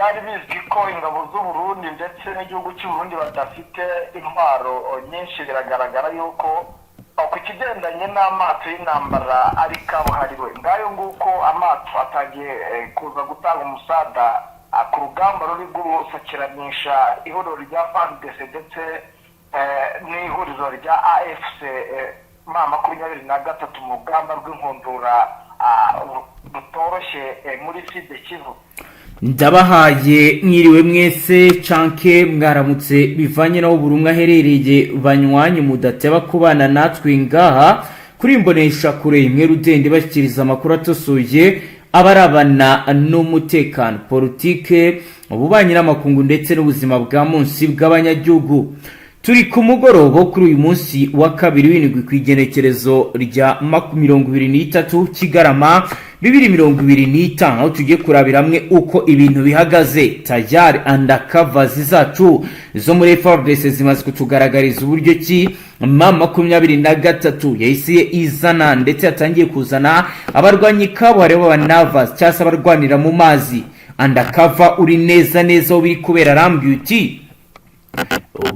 Byari bizwi ko ingabo z'Uburundi ndetse n'igihugu cy'Uburundi badafite intwaro nyinshi. Biragaragara yuko ku kigendanye n'amato y'intambara ari kabuhariwe. Ngayo nguko, amato atangiye kuza gutanga umusada ku rugamba ruri gusakiranisha ihuriro rya FARDC ndetse n'ihuriro rya AFC M23 mu rugamba rw'inkundura rutoroshye muri Sud Kivu. Ndabahaye mwiriwe mwese canke mwaramutse, bivanye naho buri umwe aherereye. Banywanyi mudateba kubana natwe ngaha kuri Imbonesha Kure imwe rudende, bashyikiriza amakuru atosoye abarabana n'umutekano, politike, ububanyi n'amakungu ndetse n'ubuzima bwa munsi bw'abanyagihugu. Turi ku mugoroba wo kuri uyu munsi wa kabiri w'indwi, ku igenekerezo rya 23 Kigarama 2025, aho tugiye kurabira hamwe uko ibintu bihagaze. Tayari undercovers zacu zo muri FARDC zimaze kutugaragariza uburyo ki M23 yahise izana ndetse yatangiye kuzana abarwanyi kabuhariwe b'aba navas, cyangwa se abarwanira mu mazi. Undercover uri neza neza aho biri kubera arambwiye uti: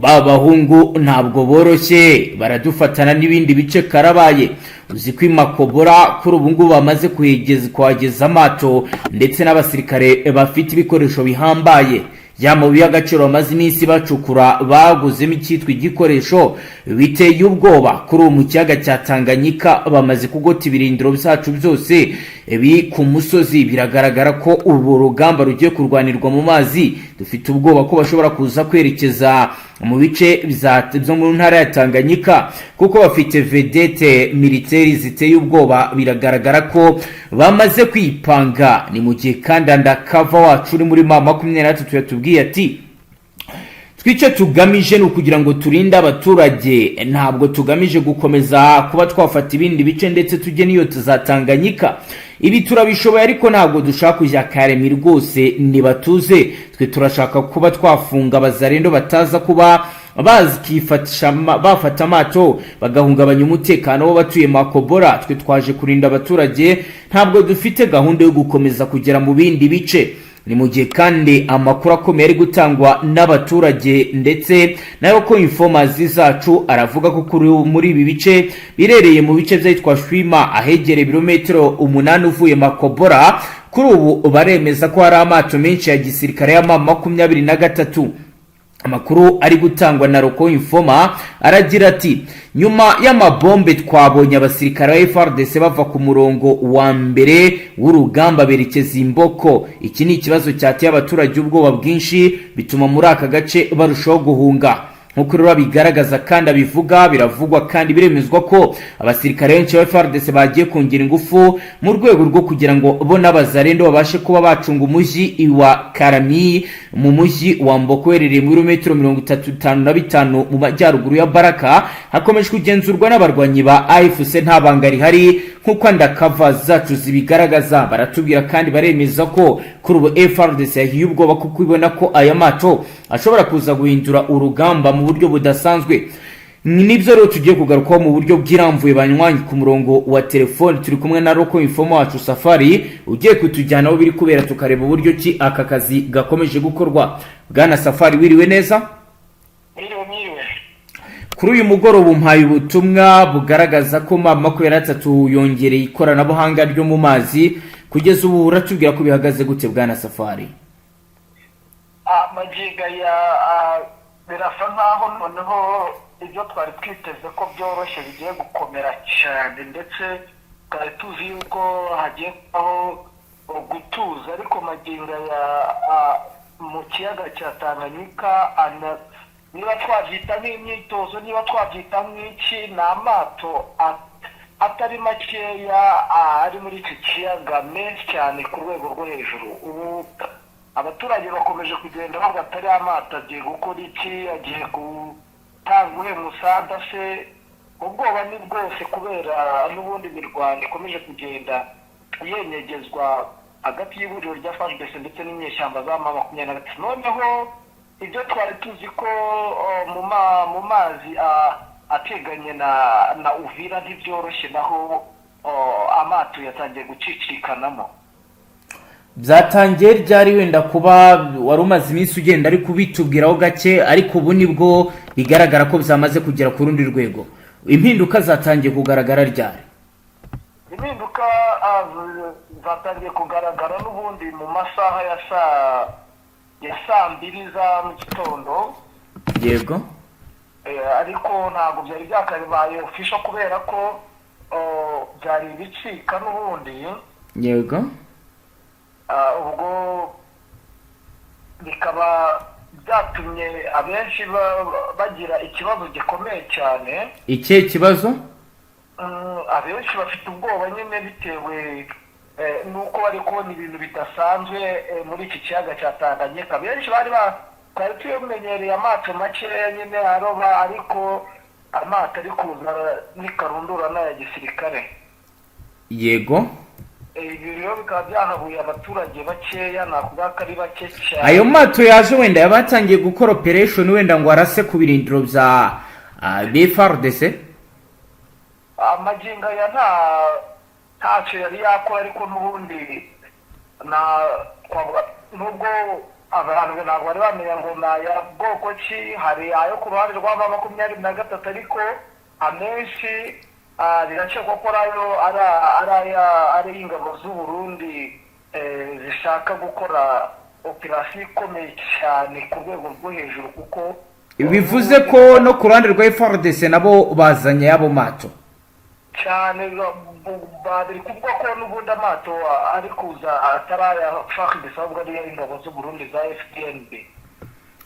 "Ba bahungu ntabwo boroshye, baradufatana n'ibindi bice karabaye." Uzi ko imakobora kuri ubu ngubu bamaze kuhageza amato ndetse n'abasirikare bafite ibikoresho bihambaye, ya mabuye y'agaciro bamaze iminsi bacukura, baguzemo icyitwa igikoresho biteye ubwoba. Kuri ubu mu kiyaga cya Tanganyika bamaze kugota ibirindiro byacu byose biri ku musozi. Biragaragara ko ubu rugamba rugiye kurwanirwa mu mazi. Dufite ubwoba ko bashobora kuza kwerekeza mu bice byo mu ntara ya Tanganyika, kuko bafite vedettes militaires ziteye ubwoba. Biragaragara ko bamaze kwipanga. Ni mu gihe kandi undercover wacu uri muri M23 yatubwiye ati: "Twice tugamije ni ukugira ngo turinde abaturage, ntabwo tugamije gukomeza kuba twafata ibindi bice ndetse tujye n'iyo tuzatanganyika. Ibi turabishoboye, ariko ntabwo dushaka kujya Karemi rwose, ntibatuze. Twe turashaka kuba twafunga abazarendo bataza kuba bakifatisha bafata amato bagahungabanya umutekano w'abatuye Makobora. Twe twaje kurinda abaturage, ntabwo dufite gahunda yo gukomeza kugera mu bindi bice." Ni mu gihe kandi amakuru akomeye ari gutangwa n'abaturage ndetse nayo ko informers zacu aravuga ko kuri muri ibi bice birereye mu bice byitwa Shwima, ahegereye ibirometero 8 uvuye Makobora, kuri ubu baremeza ko hari amato menshi ya gisirikare ya M23. Amakuru ari gutangwa na local informer aragira ati: "Nyuma y'amabombe twabonye abasirikare ba FARDC bava ku murongo wa mbere w'urugamba berekeza Imboko. Iki ni ikibazo cyateye abaturage ubwoba bwinshi, bituma muri aka gace barushaho guhunga." Nk'uko rero bigaragaza kandi abivuga, biravugwa kandi biremezwa ko abasirikare benshi ba FARDC bagiye kongera ingufu mu rwego rwo kugira ngo bo n'abazarendo babashe kuba bacunga umujyi wa Karami. Mu mujyi wa Mboko uherereye mu birometero 35 mu majyaruguru ya Baraka, hakomeje kugenzurwa n'abarwanyi ba AFC. Nta banga rihari nk'uko undercover zacu zibigaragaza. Baratubwira kandi baremeza ko kuri ubu FARDC yahiye ubwoba, kuko ibona ko aya mato ashobora kuza guhindura urugamba mu buryo budasanzwe. Nibyo rero tugiye kugarukaho mu buryo bwirambuye. Banywanyi, ku murongo wa telefoni turi kumwe na local informer wacu Safari, ugiye kutujyana aho biri kubera, tukareba uburyo ki aka kazi gakomeje gukorwa. Bwana Safari, wiriwe neza? Mwiriwe, mwiriwe. Kuri uyu mugoroba umpaye ubutumwa bugaragaza ko M23 yongereye ikoranabuhanga ryo mu mazi. Kugeza ubu uratubwira ko bihagaze gute, bwana Safari? Magingo aya birasa nkaho noneho ibyo twari twiteze ko byoroshye bigiye gukomera cyane, ndetse twari tuzi yuko hagiye kubaho gutuza, ariko magingo aya mu kiyaga cya Tanganyika, niba twabyita nk'imyitozo, niba twabyita nk'iki, ni amato atari makeya ari muri iki kiyaga, menshi cyane ku rwego rwo hejuru. Ubu abaturage bakomeje kugenda bavuga atari amato agiye gukora iki, agiye gutanga uwuhe musada se? Ubwoba ni bwose kubera n'ubundi mirwano ikomeje kugenda yenyegezwa hagati y'ihuriro rya FARDC ndetse n'inyeshyamba za M23. Noneho ibyo twari tuzi ko mu mazi ateganye na Uvira ntibyoroshye, naho amato yatangiye gucicikanamo. Byatangiye ryari? Wenda kuba wari umaze iminsi ugenda ariko ubitubwiraho gake, ariko ubu nibwo bigaragara ko byamaze kugera ku rundi rwego. Impinduka zatangiye kugaragara ryari? Impinduka zatangiye kugaragara n'ubundi mu masaha ya saa 2 za mu gitondo. Ariko ntabwo byari byakabaye official kubera ko, oh, byari ibicika n'ubundi. Ubwo bikaba byatumye abenshi bagira ikibazo gikomeye cyane. Ikihe kibazo? Abenshi bafite ubwoba nyine bitewe n'uko bari kubona ibintu bidasanzwe muri iki kiyaga cya Tanganyika. Benshi bari twari tumenyereye amato makeya nyine aroba, ariko amato ari kuza n'ikarundura n'aya gisirikare. Ibi rero bikaba byahabuye abaturage bakeya, nakuvuga ko ari bake cyane. Ayo mato yaje wenda yaba yatangiye gukora operation, wenda ngo arase ku birindiro bya FARDC? Amagingo aya ntacyo yari yakora, ariko n'ubundi na twavuga nubwo abantu ntabwo bari bamenya ngo ni aya bwoko ki. Hari ayo ku ruhande rwa M23, ariko amenshi birakekwa ko ayo ari ay'ingabo z'u Burundi zishaka gukora operasiyo ikomeye cyane ku rwego rwo hejuru kuko Bivuze ko no ku ruhande rwa FARDC nabo bazanye abo mato? Cyane, bari kuvuga ko n'ubundi amato ari kuza atari aya FARDC, ahubwo ari ay'ingabo z'u Burundi za FDNB.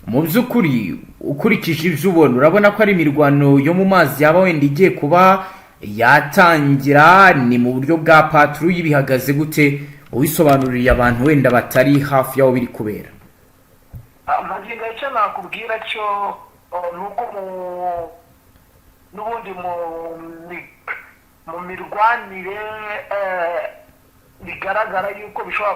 Mu by'ukuri, ukurikije ibyo ubona, urabona ko ari imirwano yo mu mazi yaba wenda igiye kuba yatangira? Ni mu buryo bwa patrouille? Bihagaze gute, ubisobanuriye abantu wenda batari hafi y'aho biri kubera? Amagingo, icyo nakubwira cyo, ni uko n'ubundi mu mirwanire bigaragara yuko bishobora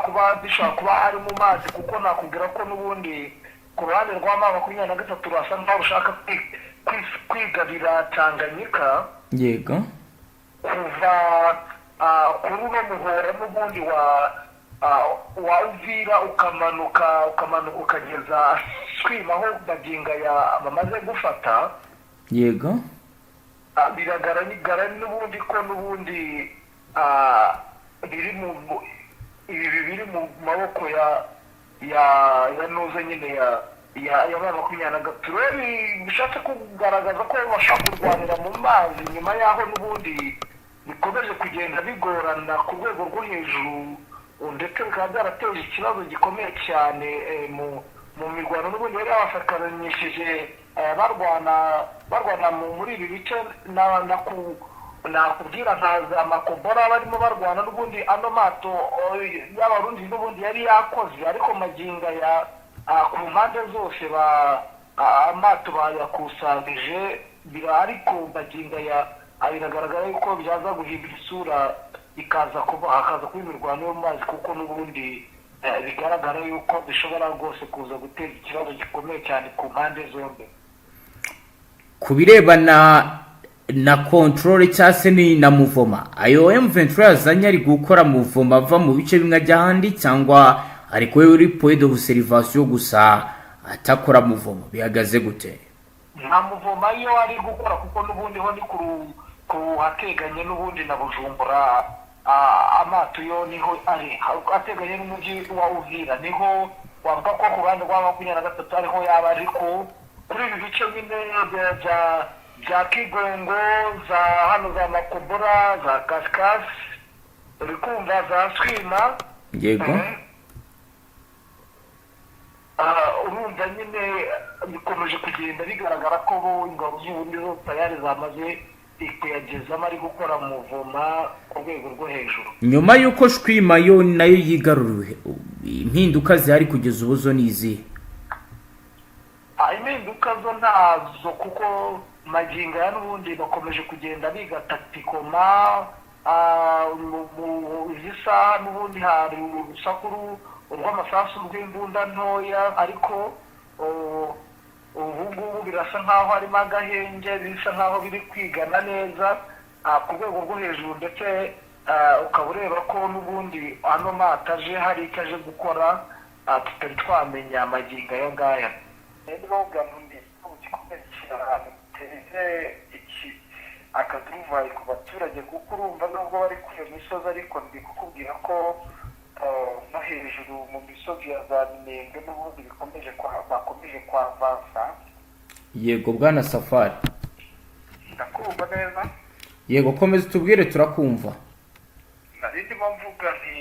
kuba ari mu mazi, kuko nakubwira ko n'ubundi ku ruhande rwa M23 rurasa nkaho rushaka kwigarira Tanganyika kuva kuri uno muhora n'ubundi wa Uvira, ukamanuka ukageza Swima, aho magingo ya bamaze gufata. Biragaragara n'ubundi ko n'ubundi biri mu ibi biri mu maboko ya nuze nyine ya M23. Rero bishatse kugaragaza ko bashobora kurwanira mu mazi nyuma y'aho n'ubundi bikomeje kugenda bigorana ku rwego rwo hejuru, ndetse bikaba byarateje ikibazo gikomeye cyane mu mirwano n'ubundi yari yabafatanishije barwana muri ibi bice. Nakubwira nka za Makobora barimo barwana n'ubundi, ano mato y'Abarundi n'ubundi yari yakoze, ariko magingo aya ku mpande zose amato bayakusanyije, ariko magingo aya biragaragara yuko byaza guhindura isura, ikaza kuba hakaza kuba imirwano yo mu mazi, kuko n'ubundi bigaragara yuko bishobora rwose kuza guteza ikibazo gikomeye cyane ku mpande zombi. Ku birebana na contrôle cyangwa se ni na mouvement, ayo M23 yazanye ari gukora mouvement ava mu bice bimwe ajya ahandi, cyangwa ari kuri point d'observation gusa atakora mouvement? Bihagaze gute? Nta mouvement iyo ari gukora, kuko n'ubundi ho ni ku hateganye n'ubundi na Bujumbura. Amato yo niho ari ateganye n'umujyi wa Uvira, niho wavuga ko ku ruhande rwa 23 ariho yaba ari kuri ibi bice nyine bya Kigongo, za hano za Makobora, za Kasikasi, uri kumva, za Swima. Urumva nyine bikomeje kugenda bigaragara ko bo ingabo z'Uburundi zo tayari zamaze kuyagezamo, ari gukora mouvement ku rwego rwo hejuru. Nyuma y'uko Shwima yo nayo yigaruriwe, impinduka zihari kugeza ubu zo ni izihe? Impinduka zo ntazo, kuko magingo aya n'ubundi bakomeje kugenda biga tactiquement. Izi saha n'ubundi hari urusaku rw'amasasu rw'imbunda ntoya, ariko ubu ngubu birasa nkaho harimo agahenge, bisa nkaho biri kwigana neza ku rwego rwo hejuru, ndetse Ukaba ureba ko n'ubundi ano mato aje hari icyo aje gukora, tutari twamenya amagingo aya ngaya. Rero bavuga ngo ni igihugu gikomeye cyane giteze iki akaduruvayi ku baturage, kuko urumva nubwo bari kuri iyo misozi, ariko ndi kukubwira ko no hejuru mu misozi ya za Minembwe n'ubundi bikomeje bakomeje kwavansa. Yego, bwana Safari. Ndakumva neza. Yego, komeza utubwire, turakumva. Nari ndimo mvuga nti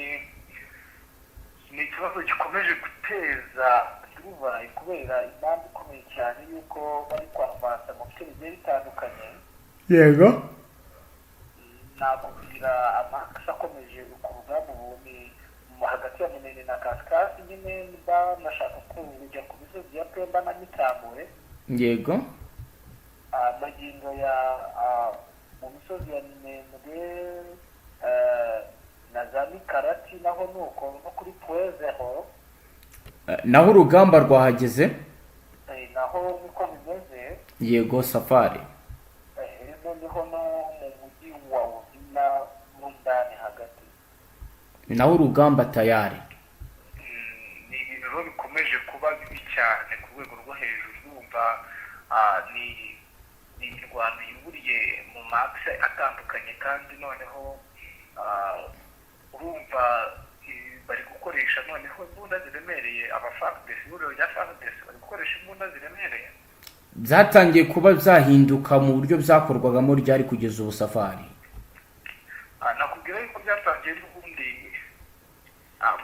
ni ikibazo gikomeje guteza akaduruvayi kubera impamvu ikomeye cyane y'uko bari kwavansa mu bice bigiye bitandukanye. Nakubwira amakasi akomeje ku rugamba ubu ni hagati ya Munene na Kasikasi nyine, banashaka kujya ku misozi ya Pemba na Mitambure. Magingo ya mu misozi ya Minembwe na za Mikarati naho nuko, no kuri Puwezeho. Naho urugamba rwahageze. Naho niko bimeze. Yego, Safari. Noneho no mu mujyi wa Uvira mo ndani hagati. Naho urugamba tayari. Ni ibintu rero bikomeje kuba bibi cyane ku rwego rwo hejuru. Urumva ni imirwano yuburiye mu makise atandukanye, kandi noneho urumva bari gukoresha noneho imbunda ziremereye. Aba FARDC, ihuriro rya FARDC, bari gukoresha imbunda ziremereye. Byatangiye kuba byahinduka mu buryo byakorwagamo ryari kugeza ubu, Safari? Nakubwira yuko byatangiye n'ubundi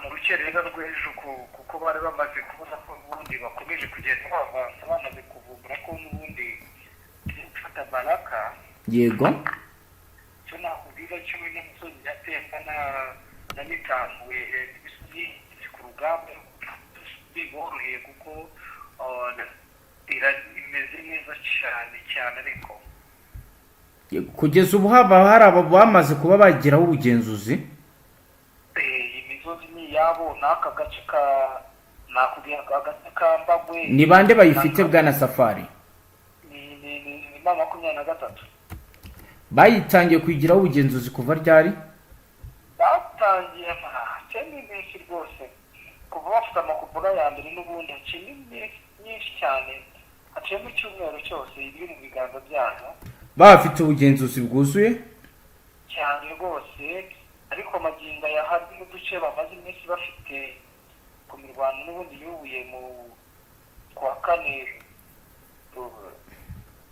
mu rukerera rw'ejo, kuko bari bamaze kubona ko n'ubundi bakomeje kugenda bavansa, bamaze kuvumbura ko n'ubundi tugiye gufata Baraka. Icyo nakubwira cyo, n'imisozi ya Pemba na Mitambwe, imisozi ku rugamba biboroheye kuko imeze neza cyane cyane, ariko Yego, kugeza ubu haba hari aba bamaze kuba bageraho ubugenzuzi? Iyi misozi ni iyabo, n'aka gace ka nakubwira agace ka Mbagwe. Ni bande bayifite, bwana Safari? Ni M23. Bayitangiye kuyigiraho ubugenzuzi kuva ryari? Batangiye haciyemo iminsi rwose, kuva bafite amakupura ya mbere n'ubundi haciyemo iminsi myinshi cyane, haciyemo icyumweru cyose iri mu biganza byabo. Bafite ubugenzuzi bwuzuye? Cyane rwose, ariko magingo aya hari n'uduce bamaze iminsi bafite ku mirwano n'ubundi yubuye mu kwa kane,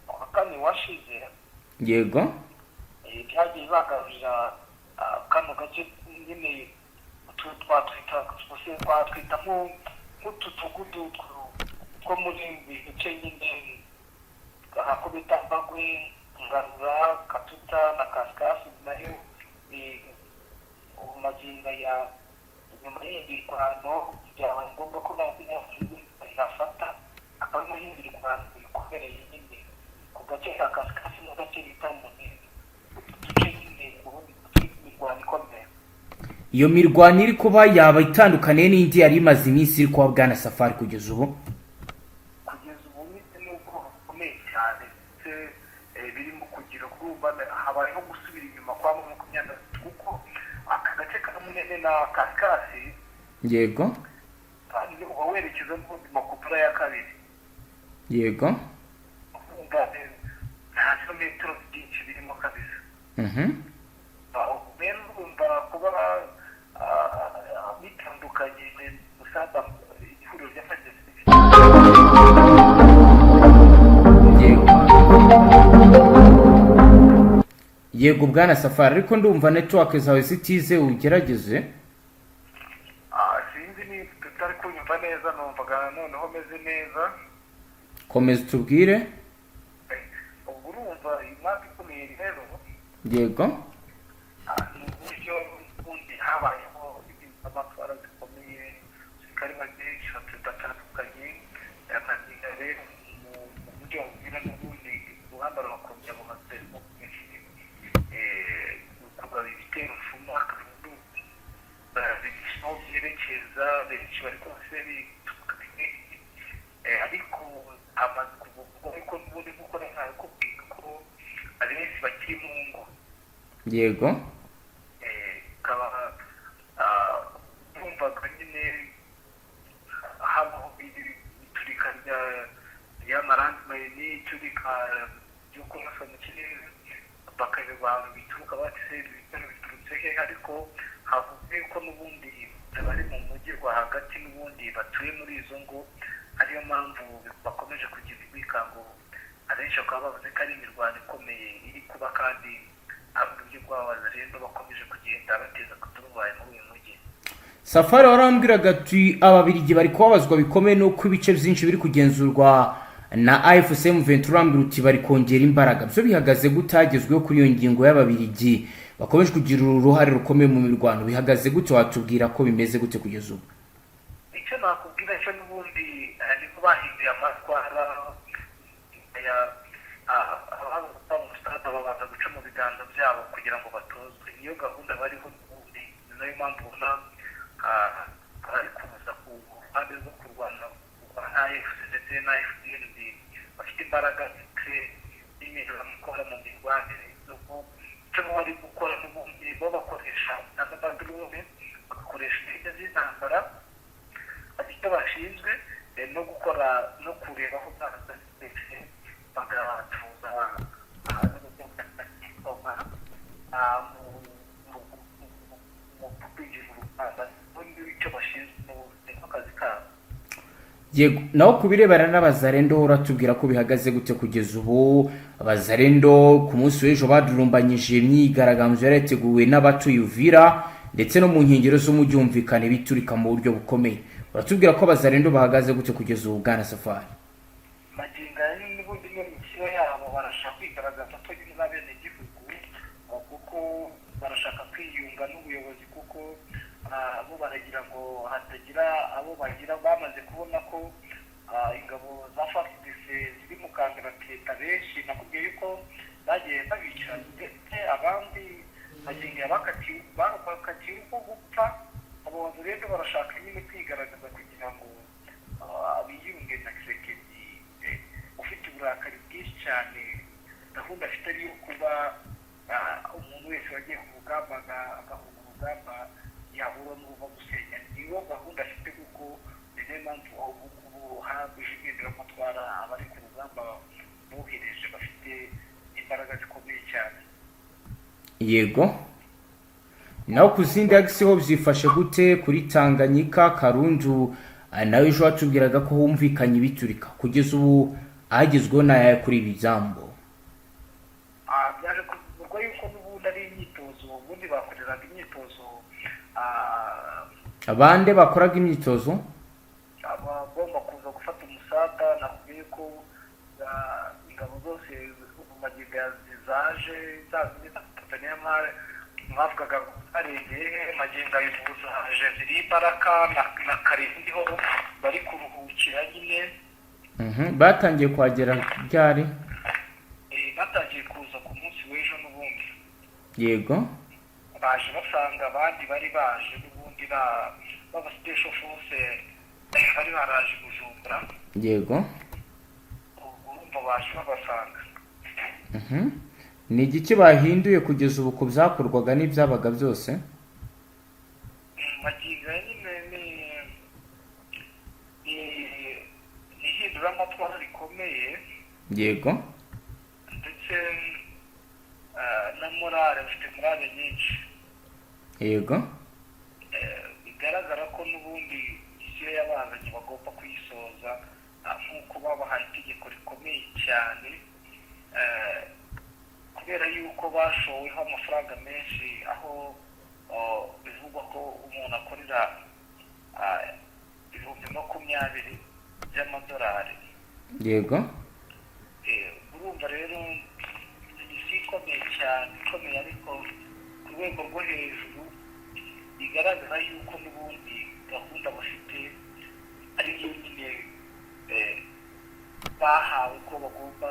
kwa kane washize. Byagiye bagarurira kano gace nyine twatwita nk'utu tugudu two muri ibi bice nyine ako bita Mbagwe, Ngarura, Katuta na Kasikasi. Nayo ni ubu magingo ya nyuma y'imirwano byabaye ngombwa ko ihafata, akaba arimo mirwano ikomereye nyine ku gace ka Kasikasi n'agace bita Munini. Utu duce nyine ubundi turi imirwano ikomeye. Iyo mirwano iri kuba yaba itandukaniye n'indi yari imaze iminsi iri kuba, bwana Safari, kugeza ubu? Kugeza ubu bitewe n'ubwoba bukomeye cyane, ndetse birimo kugira kurumva habayeho gusubira inyuma kwa 23, kuko aka gace ka Munene na Kasikasi kandi uba werekeza n'ubundi makupura ya kabiri. Urumva, nta birometero byinshi birimo kabisa. Aho rero urumva kuba bitandukanye musaba ihuriro ry'amagezi. Yego, bwana Safari, ariko ndumva network zawe zitize, ugerageze. Sinzi niba tutari kunyumva neza, numvaga noneho meze neza. Komeza utubwire. Ubwo urumva impamvu ikomeye rero ni uburyo ubundi habayeho amatwara zikomeye, abasirikare benshi batandukanye. Amazinga rero mu buryo babwira n'ubundi urugamba rurakomeye mu mazu kugaba ibitero mfuma aho byerekeza, benshi bari kose ariko hamaze kuvugwa ariko n'ubundi nk'uko nari kubwira ko abenshi bakiri mu ngo. n'iturika ryo kurasa mu kirere, bakayoba ahantu bituruka, bati: "Se ibi bitero biturutse he?" Ariko havuze yuko n'ubundi bari mu mujyi rwagati, n'ubundi batuye muri izo ngo, ariyo mpamvu bakomeje kugira urwikango. Abenshi bakaba bavuze ko ari imirwano ikomeye iri kuba, kandi uburyo bw'Abazalendo bakomeje kugenda bateza akaduruvayo muri uyu mujyi. Safari, warambwiraga ati Ababirigi bari kubabazwa bikomeye n'uko ibice byinshi biri kugenzurwa na AFC M23. Urambwira uti bari kongera imbaraga. Byo bihagaze gute? Hagezweho kuri iyo ngingo y'Ababirigi bakomeje kugira uruhare rukomeye mu mirwano, bihagaze gute? Watubwira ko bimeze gute kugeza ubu? Icyo nakubwira cyo, n'ubundi niko bahinduye amatwara ya abaza mu stade, babanza guca mu biganza byabo kugira ngo batozwe. Niyo gahunda bariho n'ubundi, ni nayo mpamvu ubona bari kuza ku ruhande rwo kurwana nka AFC ndetse na FDNB, bafite imbaraga ndetse n'impinduramatwara mu mirwanire. Icyo bari gukora n'ubundi, bo bakoresha n'amadrone, bagakoresha indege z'intambara. Icyo bashinzwe no gukora no kureba aho baza, ndetse bagatuza mu kwinjira urugamba. Icyo bashinzwe ni akazi kabo. Yego, naho ku birebana n'Abazarendo, uratubwira ko bihagaze gute kugeza ubu? Abazarendo ku munsi w'ejo badurumbanyije imyigaragambyo yari yateguwe n'abatuye Uvira ndetse no mu nkengero z'umujyi, humvikana ibiturika mu buryo bukomeye. Uratubwira ko Abazarendo bahagaze gute kugeza ubu, bwana Safari? Magingo aya n'ubundi niyo misiyo yabo, barashaka kwigaragaza ko nyine n'abenegihugu, kuko barashaka kwiyunga n'ubuyobozi, kuko bo baragira ngo hatagira abo bagira. Bamaze kubona ko ingabo za FARDC ziri mu kangarateta. Benshi nakubwiye yuko bagiye babica, ndetse abandi magingo aya bakatiwe uko gupfa. Abo bantu rero barashaka nyine kwigaragaza kugira ngo biyunge na Tshisekedi, ufite uburakari bwinshi cyane. Gahunda afite ari iyo kuba umuntu wese wagiye ku rugamba agahunga urugamba yahura n'uruva gusenya. Niyo gahunda afite, kuko ni nayo mpamvu ubu ngubu haje impinduramatwara, abari ku rugamba bohereje bafite imbaraga zikomeye cyane. Yego, naho ku zindi agisi ho byifashe gute? Kuri Tanganyika, Karundu, nawe ejo watubwiraga ko humvikanye ibiturika. Kugeza ubu ahagezweho n'aya kuri ibi byambo? Byaje kuvugwa yuko n'ubundi ari imyitozo, ubundi bakoreraga imyitozo. Abande bakoraga imyitozo? Abagomba kuza gufata umusada. Nakubwiye ko ingabo zose ubu magingo zaje, za zindi za Tanzania mwavugaga barengeye, magingo ayo ubu zaje ziri imbaraga na Karindi ho bari kuruhukira nyine. Batangiye kuhagera ryari? Batangiye kuza ku munsi w'ejo n'ubundi. Baje basanga abandi bari baje n'ubundi baba special force bari baraje Bujumbura. Ubwo urumva baje babasanga. Ni igiki bahinduye kugeza ubu ku byakorwaga n'ibyabaga byose? Magingo aya nyine ni ihinduramatwara rikomeye. Ndetse na morale, bafite morale nyinshi. Bigaragara ko n'ubundi misiyo y'abazanye bagomba kuyisoza, nk'uko babahaye itegeko rikomeye cyane, kubera yuko bashoweho amafaranga menshi, aho bivugwa ko umuntu akorera 20,000 by'amadolari. Urumva rero ni isi ikomeye cyane, ikomeye ariko ku rwego rwo hejuru. Bigaragara yuko n'ubundi gahunda bafite ari yo nyine bahawe, ko bagomba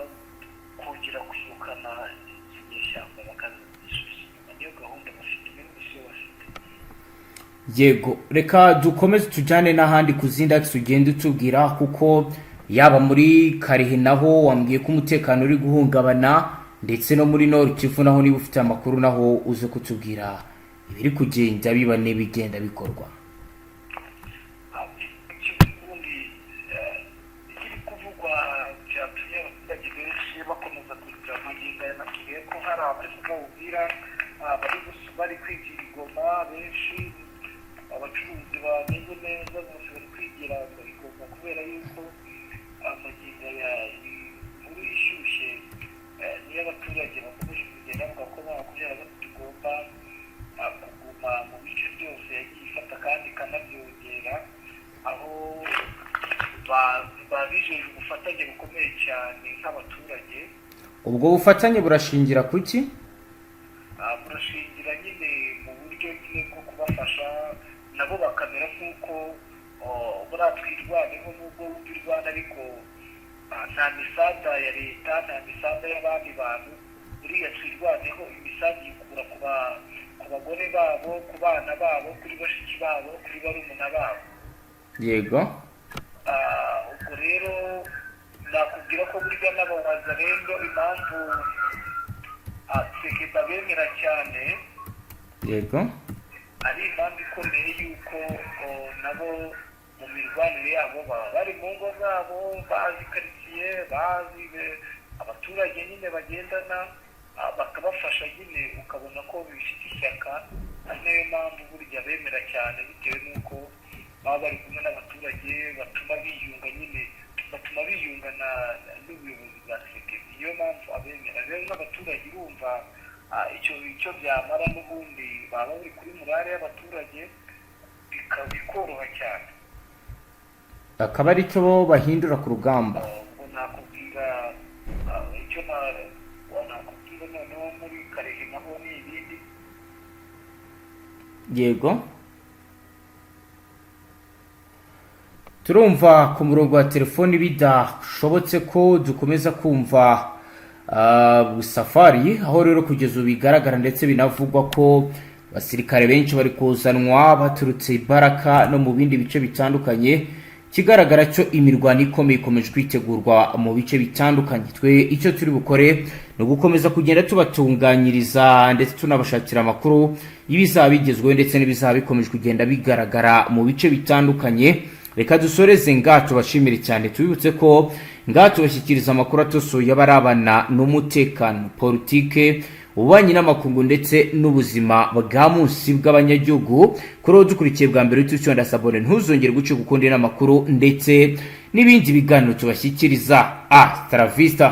kongera kwirukana izi nyeshyamba bakazisubiza inyuma. Niyo gahunda bafite, niyo misiyo bafite. Yego, reka dukomeze tujyane n'ahandi ku zindi akisi ugenda utubwira, kuko yaba muri Kalehe naho wambwiye ko umutekano uri guhungabana, ndetse no muri Nord Kivu naho, niba ufite amakuru naho uze kutubwira ibiri kugenda biba n'ibigenda bikorwa. Ubundi ikiri kuvugwa byatumye abaturage Twabijeje ubufatanye bukomeye cyane nk'abaturage. Ubwo bufatanye burashingira ku ki? Burashingira nyine mu buryo nyine bwo kubafasha, nabo bakamera nk'uko buriya Twirwaneho, nubwo wumva irwana ariko nta misada ya leta, nta misada y'abandi bantu. Buriya Twirwaneho imisada iyikura ku bagore babo, ku bana babo, kuri bashiki babo, kuri barumuna babo. Ubwo rero nakubwira ko burya n'abawazalendo, impamvu Tshisekedi bemera cyane, ari impamvu ikomeye y'uko nabo mu mirwanire yabo baba bari mu ngo zabo, bazi karitsiye, bazi abaturage nyine bagendana, bakabafasha nyine, ukabona ko bifite ishyaka. Ari nayo mpamvu burya bemera cyane, bitewe n'uko baba bari kumwe n'abaturage, batuma biyunga nyine, batuma biyunga n'ubuyobozi bwa Tshisekedi. Niyo mpamvu abemera rero n'abaturage bumva icyo byamara n'ubundi baba bari kuri morale y'abaturage, bikoroha cyane. Akaba ari cyo bo bahindura ku rugamba. Ubwo nakubwira icyo nakubwira noneho muri Kalehe naho ni ibindi. Yego, turumva ku murongo wa telefoni bidashobotse ko dukomeza kumva Safari. Aho rero kugeza ubu bigaragara ndetse binavugwa ko abasirikare benshi bari kuzanwa baturutse i Baraka no mu bindi bice bitandukanye. Ikigaragara cyo, imirwano ikomeye ikomeje kwitegurwa mu bice bitandukanye. Twe icyo turi bukore ni ugukomeza kugenda tubatunganyiriza ndetse tunabashakira amakuru y'ibizaba bigezweho ndetse n'ibizaba bikomeje kugenda bigaragara mu bice bitandukanye. Reka dusoreze ngaha, tubashimire cyane, tubibutse ko ngaha tubashyikiriza amakuru atosoye abarabana n'umutekano, politike, ububanyi n'amakungu ndetse n'ubuzima bwa munsi bw'abanyagihugu. Kuri uwo dukurikiye bwa mbere, uhite ucyonda s'abonner, ntuzongere gucika ukundi n'amakuru ndetse n'ibindi biganiro tubashyikiriza. Hasta la vista.